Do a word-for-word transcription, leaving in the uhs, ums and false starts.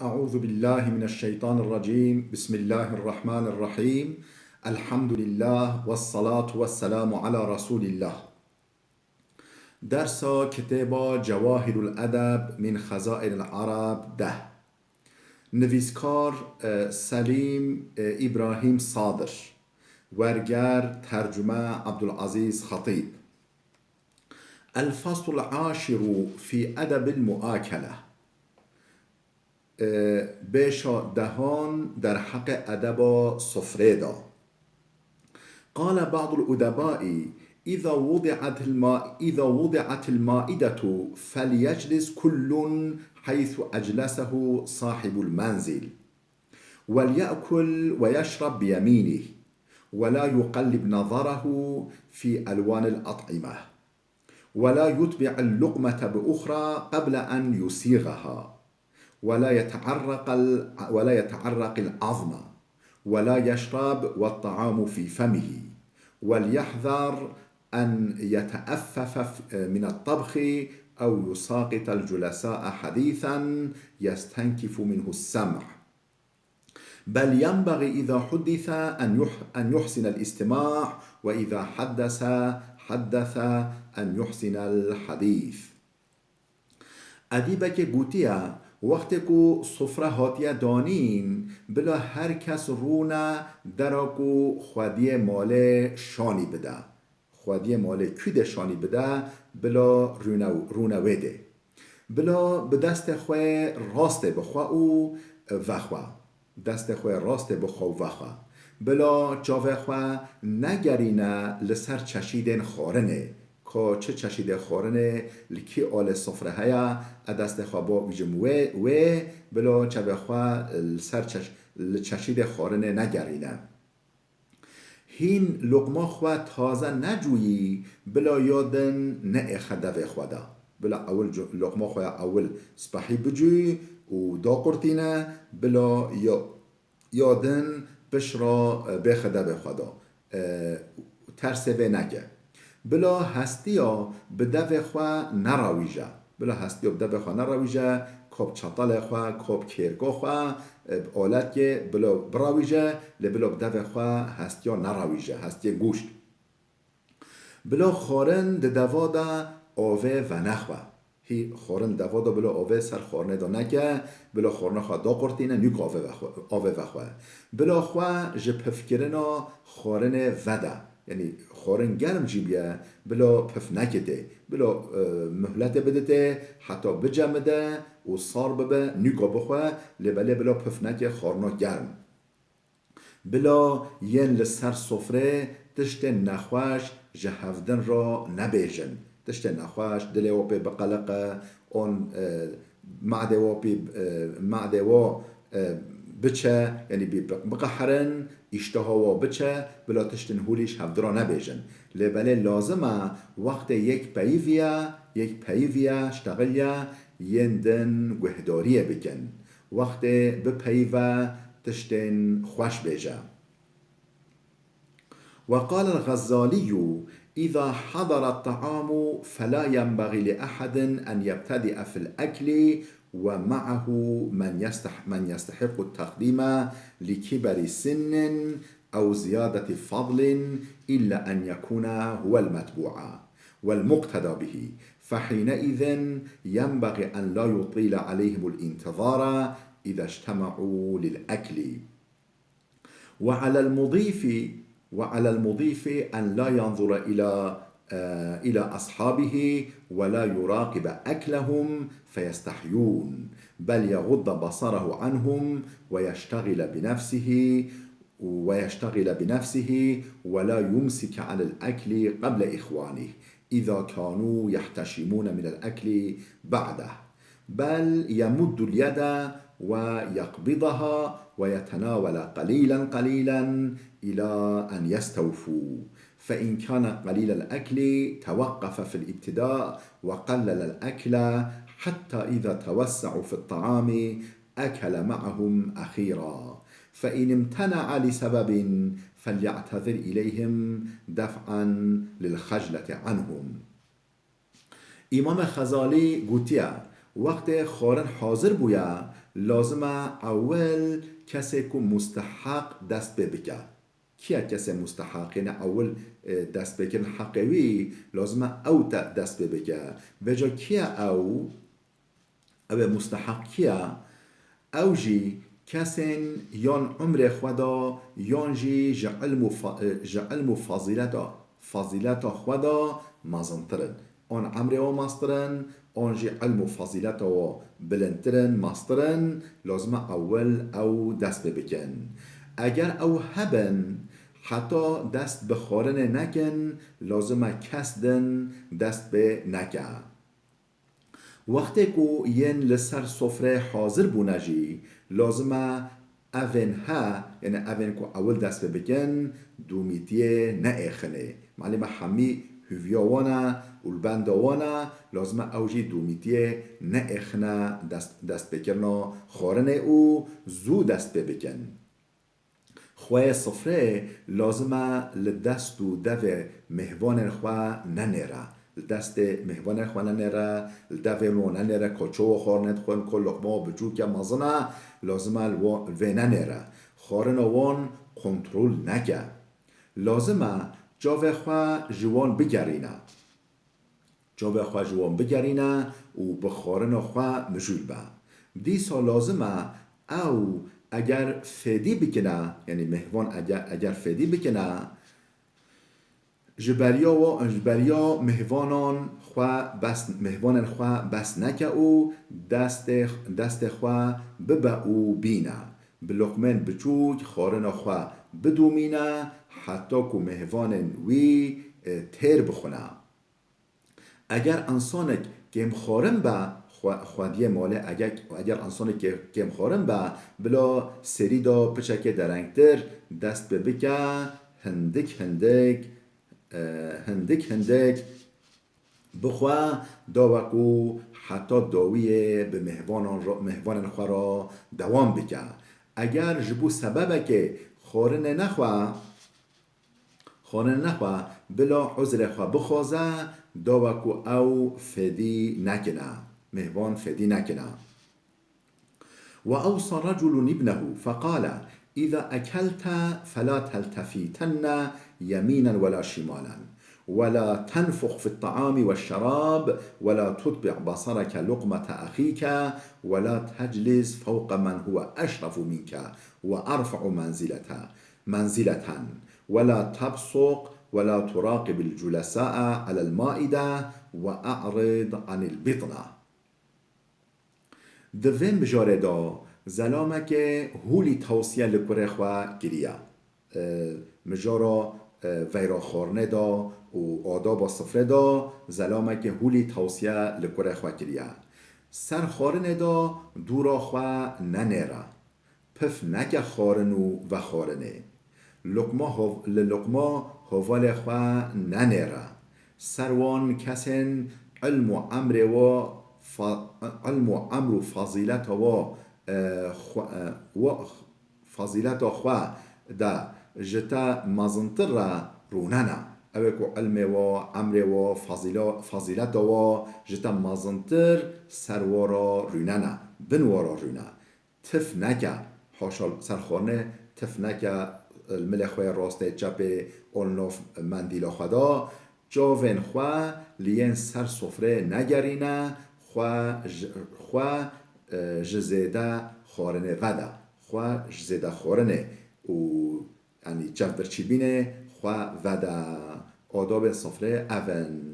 أعوذ بالله من الشيطان الرجيم. بسم الله الرحمن الرحيم. الحمد لله والصلاة والسلام على رسول الله. Dersa kitêba Cewahirul Edeb min Xezaînil Ereb deh. Nivîskar, e, Selîm, e, Îbrahîm Sadir. Werger, tercume Abdulazîz Xetîb. الفصل العاشر في أدب المؤاكلة. E, bêşa dehan derheqê edeba sofrê de. قال بعض الأدباء: إذا وضعت الما-، إذا وضعت المائدة فليجلس كل حيث أجلسه صاحب المنزل، وليأكل ويشرب بيمينه، ولا يقلب نظره في ألوان الأطعمة، ولا يتبع اللقمة بأخرى قبل أن يسيغها، ولا يتعرق ال-، ولا يتعرق العظم، ولا يشرب والطعام في فمه، وليحذر أن يتأفف من الطبخ أو يساقط الجلساء حديثا يستنكف منه السمع. بل ينبغي إذا حدث أن يح-، أن يحسن الاستماع، وإذا حدث، حدث أن يحسن الحديث. Edîbekê gotiye, wextê ku sofre hatiye danîn, bila her kes rûne dera ku xwediyê malê şanî bide. Xwediyê malê kû dê şanî bide, bila rûne, rûne wê dê. Bila bi destê xwe rastê bixwe û vexwe. Destê xwe rastê bixwe û vexwe. Bila çavê xwe negerîne li ser çeşîdên xwarinê. Ka çi çeşîdê xwarinê, li kî alê sofre heye, e destê xwe bavêjim wê, wê, bila çavê xwe li ser çeş-, li çeşîdê xwarinê negerîne. Hîn loqma xwe taze necûyî, bila ya din neêxe devê xwe de. Bila ewil cu-, loqma xwe ya ewil spehî bicûyî û daqurtîne, bila ya, ya din pişt re, e, bêxe devê xwe de. E, tersê vê neke. Bila hestiya bi devê xwe nerawîje. Bila hestiya bi devê xwe nerawîje, kap çetelê xwe, kap kêrka xwe, e, bi aletkê bila birawîje, lê bila bi devê xwe hestiya nerawîje, hestiyê goşt. Bila xwarin di deva de avê venexwe. Hî xwarin deva de bila avê ser xwarinê de neke, bila xwarina xwe daqurtîne, nûk avê vexwe, avê vexwe. Bila xwe ji pifkirina xwarinê vede. Yanî xwarin germ jî biye, bila pif nekitê. Bila, e, muhletê biditê, heta bicemide û sar bibe, nûka bixwe, lê belê bila pif neke xwarina germ. Bila yên li ser sofrê tiştên nexweş ji hevdin re nebêjin. Tiştên nexweş, dilê we pê biqeliqe, on, e, madê we pê, e, madê we, e, biçe, yanî bi-, bi-, biqeherin, îşteha we biçe, bila tiştên holî ji hevdin re nebêjin. Lê belê lazim e wextê yek peyiviye, yek peyiviye, ştexiliye, yên din guhdariyê bikin. Wextê bipeyive tiştên xweş bêje. وقال الغزالي: إذا حضر الطعام فلا ينبغي لأحد أن يبتدأ في الأكل ومعه من يستح-، من يستحق التقديم لكبر سن أو زيادة فضل إلا أن يكون هو المتبوع والمقتدى به، فحينئذ ينبغي أن لا يطيل عليهم الانتظار إذا اجتمعوا للأكل. وعلى المضيف، وعلى المضيف أن لا ينظر إلى، آه، إلى أصحابه ولا يراقب أكلهم فيستحيون، بل يغض بصره عنهم ويشتغل بنفسه، ويشتغل بنفسه ولا يمسك عن الأكل قبل إخوانه إذا كانوا يحتشمون من الأكل بعده، بل يمد اليد ويقبضها ويتناول قليلا قليلا إلى أن يستوفوا، فإن كان قليل الأكل توقف في الابتداء وقلل الأكل حتى إذا توسعوا في الطعام أكل معهم أخيرا، فإن امتنع لسبب فليعتذر إليهم دفعا للخجلة عنهم. Îmamê Xezalî gotiye, wextê xwarin hazir bûye, Lazim e ewil kesê ku musteheq dest pê bike. Kî ye kesê musteheq? Yene ewil, e, destpêkirin heqê wî, lazim e ew te dest pê bike. Vêca kî ye ew? Ew ê musteheq kî ye? Ew jî kesên yan umrê xwe da, yan jî ji ilm û fa-, e, ji ilm û fazîleta, fazîleta xwe da mezintir in. An emrê wan mastir in, an jî ilm û fazîleta wan bilindtir in, mastir in, lazim e ewil ew dest pê bikin. Eger ew hebin, heta dest bi xwarinê nekin, lazim e kes din dest pê neke. Wextê ku yên li ser sofreyê hazir bûne jî, lazim e evên he, yanî evên ku ewil dest pê bikin, dûmîtiyê neêxinê. Malê me hemî hûviya wan e û li benda wan e, lazim e ew jî dûmîtiyê neêxine dest, destpêkirina xwarinê û zû dest pê bikin. Xweyê sifreyê lazim e li dest û devê mêvanên xwe nenêre. Li destê mêvanên xwe nenêre, li devê wan nenêre, ka çawa xwarinê dixwin, ka loqma biçûk e, mezin e, lazim e li wa-, li vê nenêre. Xwarina wan kontrol neke. Lazim e çavê xwe ji wan bigerîne. Çavê xwe ji wan bigerîne û bi xwarina xwe mijûl be. Dîsa lazim e ew eger fêdî bikine, yanî mêvan eger, eger fêdî bikine, ji beriya wa-, ji beriya mêvanan xwe bes, mêvanên xwe bes neke û destê, destê xwe bibe û bîne. Bi loqmên biçûk xwarina xwe bidûmîne, heta ku mêvanên wî, e, têr bixwine. Eger însanek kêmxwarin be, xwe-, xwediyê malê, eger, eger însanek kê-, kêmxwarin be, bila serî de piçekê derengtir dest pê bike, hindik hindik, e, hindik hindik bixwe, dawa ku heta dawiyê bi mêvanan re, mêvanên xwe re dewam bike. Eger ji bo sebebekê xwarinê nexwe, Xwarinê nexwe, bila uzrê xwe bixwaze, dawa ku ew fêdî nekine, mêvan fêdî nekine. وأوصى رجل ابنه فقال: إذا أكلت فلا تلتفتن يمينا ولا شمالا، ولا تنفخ في الطعام والشراب، ولا تتبع بصرك لقمة أخيك، ولا تجلس فوق من هو أشرف منك وأرفع منزلة. منزلة، ولا تبصق، ولا تراقب الجلساء على المائدة، وأعرض عن البطنة. Di vê mijarê de zelamekê hûlî tewsiye li kurê xwe kiriye. E, mijara, e, veyra xwarinê de û adaba sifrê de zelamekê hûlî tewsiye li kurê xwe kiriye. Ser xwarinê de dûra xwe nenêre. Pif neke xwarin û vexwarinê. Luqma hov-, li luqma hovalê xwe nenêre. Ser wan kesên ilm û emrê wa fa-, ilm û emr û fazîleta wa, e, xwe, e, wa, fazîleta xwe de ji te mezintir re rûnene. Ew ê ku ilmê wa, emrê wa, fazîla-, fazîleta wa ji te mezintir ser wa re rûnene, bin wa re rûne. Tif neke, haşa ser xwarinê tif neke, li milê xwe yê rastê, çepê, an nav mendîla xwe de. Çavên xwe li yên ser sofrê negerîne, xwe ji, xwe, e, ji zêde xwarinê vede. Xwe ji zêde xwarinê û, yanî, çev birçîbînê xwe vede. Adabên sofrê ev in.